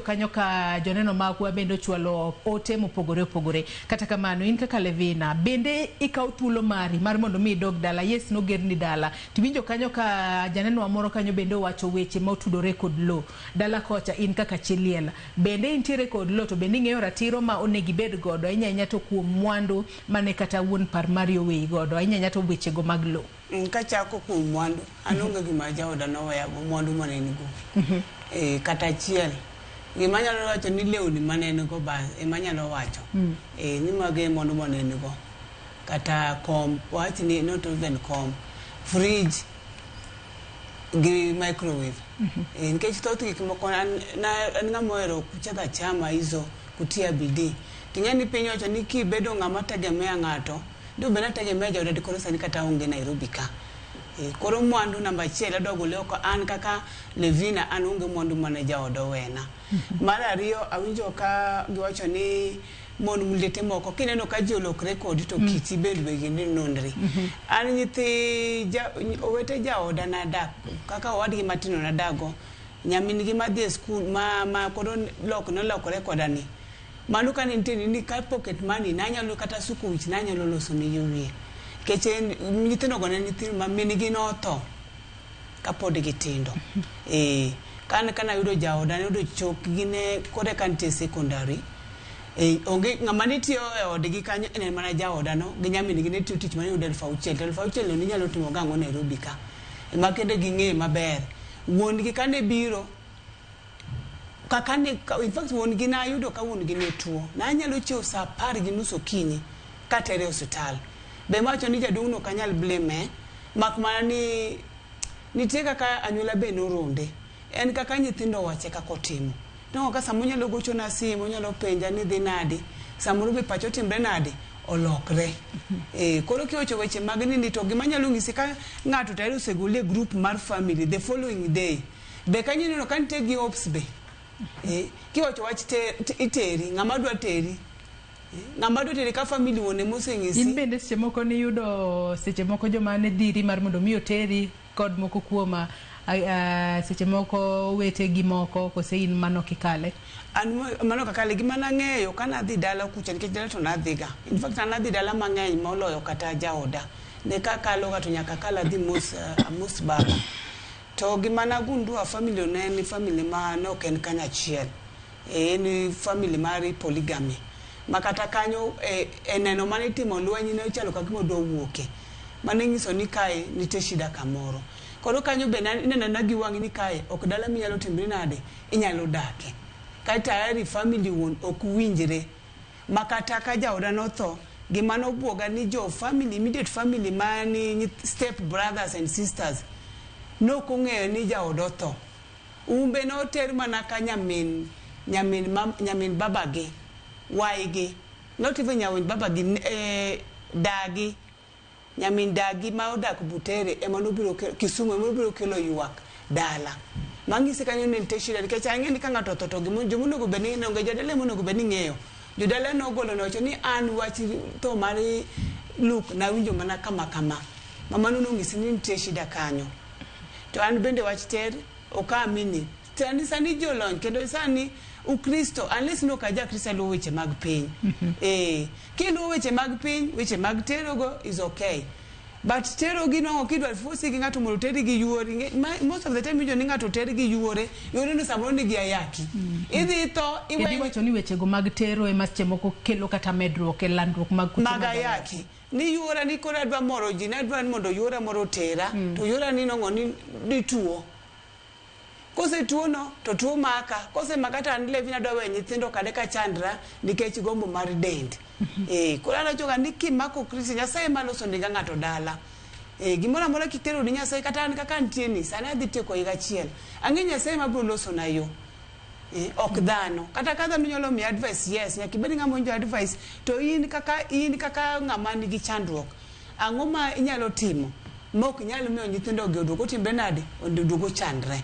Kanyo ka joneno magwa bende ochwalo ote mopogore opogore. Kata kamano, in kaka Levina, bende ikawo thuolo mari mar mondo mi idog dala? Yes, nogerni dala. Tiwinjo kanyo ka janeno moro kanyo bende owacho weche motudore kod lo. Dala kocha in kaka chi liel. Bende intiere kod lo to bende ing'eyo ratiro ma onego ibed godo ahinya ahinya to kuom mwandu mane kata wuon par mari oweyi godo ahinya ahinya to wechego mag lo. Kachako kuom mwandu, an onge gima jaoda noweyago mwandu mane en go. Kata achiel. Gima anyalo wacho ni lewni mane en go bas ema anyalo wacho. Ni mago e mwandu mane en go. Kata kom, wawach ni not even kom. Fridge gi microwave. Nikech thoth gik moko an ng'ama ohero kuchadho achama hizo kutia bidii. Ting'e ni piny owacho ni kibedo ng'ama tegemea ng'ato, do bed nategemea jaoda dikoro sani kata aonge Nairobi ka. Koro mwandu namba achiel adwa gole oko an kaka Levina an onge mwandu mane jaoda owena. Mar ariyo awinjo ka giwacho ni mon liete moko kineno ka ji olokre kodi to kiti bende be gini nonri. An nyithi owete jaoda nadak kaka owadgi matindo nadakgo, nyamin gi madhi e skul ma koro nolokore koda ni. Mano kane nitie ni ka pocket money nanyalo kata suko wich nanyalo loso negi wiye. Nikech en nyithindo go ne nyithindo ma min gi notho kapod gitindo. Kan kanayudo jaoda nayudo chokgi ne koro eka nitie secondary. Onge ng'ama ne tiyo e odgi kanyo en mana jaoda no gi nyamin gi ne tiyo tich mane yudo 6000 to 6000 no ninyalo timo gang'o Nairobi ka. Ema kende ging'e maber. Wuon gi kane biro kaka ne in fact wuon gi nayudo ka wuon gi ne tuo. Nanyalo chiewo sa 10:30 okinyi katere e osiptal. Be mawacho ni jaduong' no ok anyal blame mak mana ni nitie kaka anyuola be noronde. En kaka nyithindo owache kaka otimo. Inwang'o ka sama onyalo gochona simu, onyalo penja ni idhi nadi, samoro be pache otimre nade, olokre. Koro kiwacho weche mag nini to gima anyalo nyisi ka ng'ato tayari osegoli e group mar family the following day, be kanyo ineno ka nitie gi hopes be. Kiwacho wach iteri, ng'ama dwa teri. Ng'ama dwa teri ka family wuon ema oseng'isi. In bende seche moko niyudo seche moko joma ne dhiri mar mondo mi oteri kod moko kuom seche moko wetegi moko kose in mano kikale? An mano kakale gima nang'eyo kana adhi dala kucha nikech dala to nadhiga. In fact an adhi dala mang'eny moloyo kata jaoda. Ne kakalo ga to nyaka akal adhi mos amos baba. To gima nagundua family ne en family ma ne ok en kanyachiel. En family mar polygamy. Ma kata kanyo e neno mane itimo lweny ne chalo ka gima odwa wuoke. Mane nyiso ni kae nitie shida kamoro. Koro kanyo be ineno anena gi wang'i ni kae ok dala minyalo timri nade, inyalo dake. Ka tayari family wuon ok winjre. Ma kata ka jaoda notho, gima nobuoga ni jo family, immediate family mani step brothers and sisters nok ong'eyo ni jaoda otho. Umbe noter mana ka nyamin, nyamin, mam, nyamin babagi, waygi. Not even nyamin babagi, dagi. Nyamin dagi ma odak Butere ema nobiro Kisumu ema nobiro kelo ywak dala. Mang'isi kanyo ne nitie shida nikech ang'e ni ka ng'ato otho to gimo joma onego bed ni onge jodala ema onego bed ni ng'eyo. Jodala nogolo nowacho ni an wach tho mar Luke nawinjo mana kama kama. Ma mano nong'isi ni nitie shida kanyo. To an bende wach ter ok amini. Sani sani ji olony kendo sani Ukristo unless ni ok aja Kristo aluwo weche mag piny. Kiluwo weche mag piny, weche mag terogo is okay. But tero gi nwang'o kidwa force gi ng'ato mondo oteri gi yuori. Most of the time iwinjo ni ng'ato oter gi yuore, yuore no samoro nigi ayaki. Idhi tho Kendo iwacho ni wechego mag tero ema seche moko kelo kata medruok e landruok mag kute mag ayaki. Ni yuora ni koro adwa moro ji, nadwa ni mondo yuora moro otera, to yuora ni nong'o ni dituo. Kosetuo no, to tuo maka. Kosemaka to an Levina adwa weyo nyithindo kade ka chandra nikech gombo mar dend. Koro an awachoga ni kimako Kristo, Nyasaye ema loso niga ng'ato dala. Gimoro amora kitero ni Nyasaye, kata an kaka antie ni, sani adhi tieko higa achiel. Ang'e Nyasaye ema biro loso na yo. Ok dhano. Kata ka dhano nyalo miyi advice, yes, nyaka ibed ng'ama winjo advice, to in kaka ng'ama nigi chandruok, ang'o ma inyalo timo ma ok nyal miyo nyithindo gi oduog otimre nade, oduog ochandre.